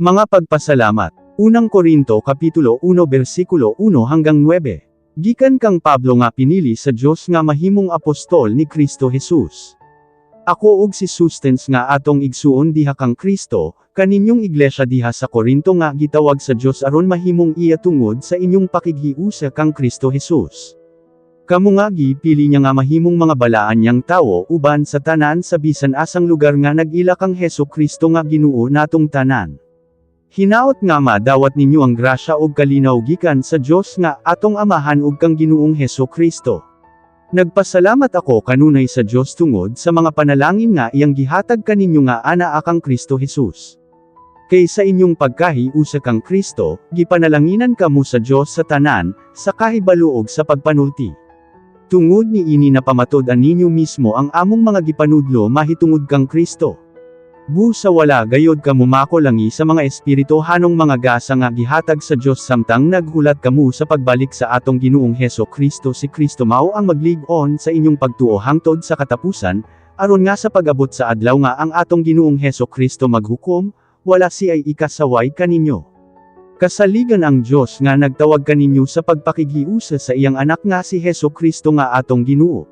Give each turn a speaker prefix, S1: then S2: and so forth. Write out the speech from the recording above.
S1: Mga pagpasalamat. Unang Korinto Kapitulo 1 versikulo 1 hanggang 9. Gikan kang Pablo nga pinili sa Dios nga mahimong apostol ni Kristo Jesus. Ako ug si Sostens nga atong igsuon diha kang Kristo, kaninyong iglesia diha sa Korinto nga gitawag sa Dios aron mahimong iya tungod sa inyong pakighiusa kang Kristo Jesus. Kamo nga gipili niya nga mahimong mga balaan niyang tawo uban sa tanan sa bisan asang lugar nga nag-ila kang Hesu Kristo nga Ginoo natong tanan. Hinaot nga madawat ninyo ang grasya ug kalinaw gikan sa Dios nga atong Amahan ug kang Ginoong Hesu Kristo. Nagpasalamat ako kanunay sa Dios tungod sa mga panalangin nga iyang gihatag kaninyo nga anaa kang Kristo Jesus. Kay sa inyong pagkahiusa kang Kristo, gipanalanginan kamo sa Dios sa tanan, sa kahibalo ug sa pagpanulti. Tungod ni ini napamatud-an ninyo mismo ang among mga gipanudlo mahitungod kang Kristo. Busa wala gayod kamo makulangi sa mga espirituhanong mga gasa nga gihatag sa Dios samtang naghulat kamo sa pagbalik sa atong Ginoong Heso Kristo. Si Kristo mao ang maglig-on sa inyong pagtuo hangtod sa katapusan, aron nga sa pag-abot sa adlaw nga ang atong Ginoong Heso Kristo maghukom, wala siay ikasaway kaninyo. Kasaligan ang Dios nga nagtawag kaninyo sa pagpakighiusa sa iyang anak nga si Heso Kristo nga atong Ginoo.